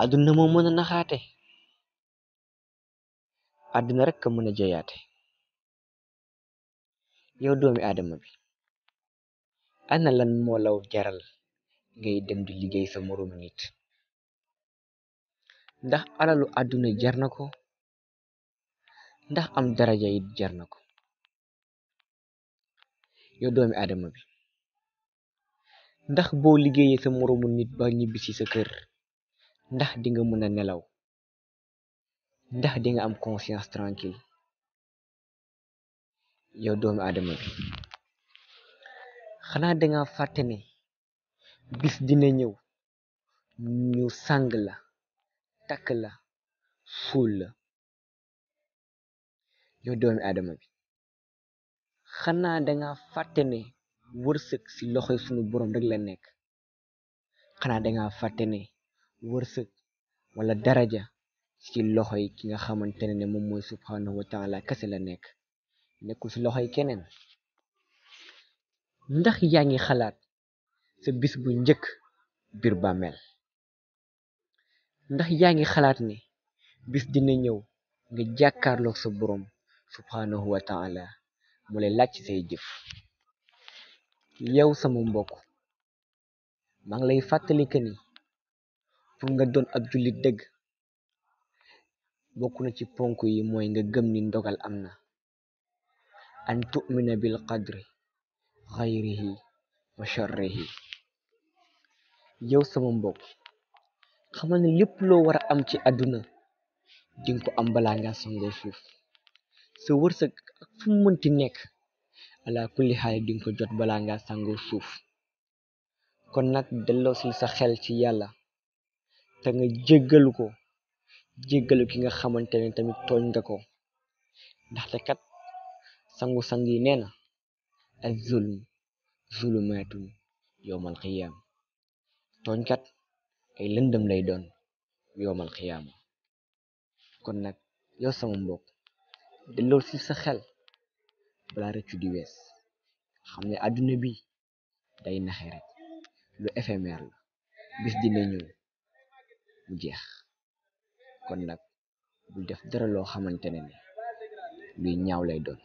àdduna moo mën a naxaate. àdduna rek ka mën a jayaate. yow doomi aadama bi, ana lan moo law jaral ngay dem di liggéey sa moroomu nit? ndax alalu àdduna jar na ko? ndax am daraja it jar na ko? yow doomi aadama bi, ndax boo liggéeyee sa moroomu nit ba ñibbi si sa kër, ndax di nga mën a nelaw? ndax di nga am conscience tranquille? yow doomi aadama bi, xanaa danga fàtte ne bis dina ñëw ñu sàng la, takk la, suul la? yow doomi aadama bi, xanaa danga fàtte ne wërsëg ci loxoy sunu boroom rek la nekk? xanaa danga fàtte ne wërsëg wala daraja ci loxoy ki nga xamante ne moom mooy subhanahu wa taala kese la nekk, nekkul ci loxoy keneen? ndax yaa ngi xalaat sa bis bu njëkk biir bàmmeel? ndax yaa ngi xalaat ne bis dina ñëw nga jàkkaarloog sa boroom subhanahu wa taala mu lay laaj ci say jëf? yow sama mbokk, maa ngi lay fàttali que ni pour nga doon ab jullit dëgg, bokk na ci ponk yi mooy nga gëm ni ndogal am na. an tu'mina bil qadri xayrihi wa sharrihi. yow sama mbokk, xamal ne lépp loo war a am ci àdduna dinga ko am balaa nga sangoo suuf. sa wërsëg ak fu mu mënti nekk, ala kulli xaal dinga ko jot balaa nga sangoo suuf. kon nag delloo si sa xel ci yàlla te nga jéggalu ko, jéggalu ki nga xamante ne tamit tooñ nga ko. ndaxte kat sangu-sang yi nee na az zulm zulumaatun yowmal qiyaama. tooñkat ay lëndëm lay doon yowmal qiyaama. kon nag yow sama mbokk, delloo si sa xel balaa rëccu di wees. xam ne àdduna bi day naxe rek, lu éphémère la, bis dina ñëw mu jeex. kon nag bul def dara loo xamante ne luy ñaaw lay doon.